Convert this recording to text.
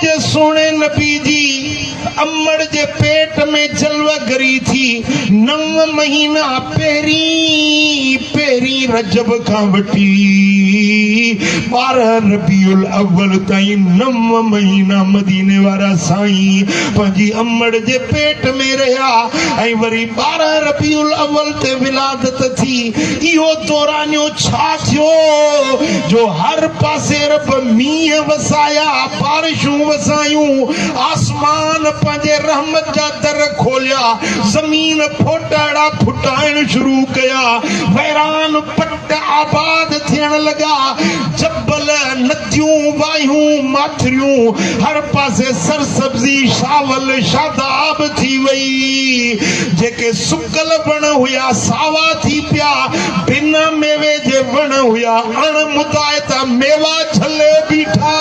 منهنجي سهڻي نبي جي امڙ جي پيٽ ۾ جلوه گري ٿي. نو مهينا پهرين پهرين رجب کان وٺي 12 ربيع الاول تائين نو مهينا مديني وارا سائين پنهنجي امڙ جي پيٽ ۾ رهيا ۽ وري 12 ربيع الاول تي ولادت ٿي. اهو دورانيو ڇا ٿيو جو هر پاسي رب مينهن وسايا، بارشون وسايون، آسمان پنهنجي رحمت جا در کوليا، زمين ڦوٽهڙا ڦٽائڻ شروع ڪيا، ويران پٽ آباد ٿيڻ لڳا، جبل، نديون، واهيون، ماٿريون، هر پاسي سرسبزي، ساول، شاداب ٿي وئي. جيڪي سڪل وڻ هيا ساوا ٿي پيا، بنا ميوي جي وڻ هيا اڻ مدائتا ميوا جهلي بيٺا.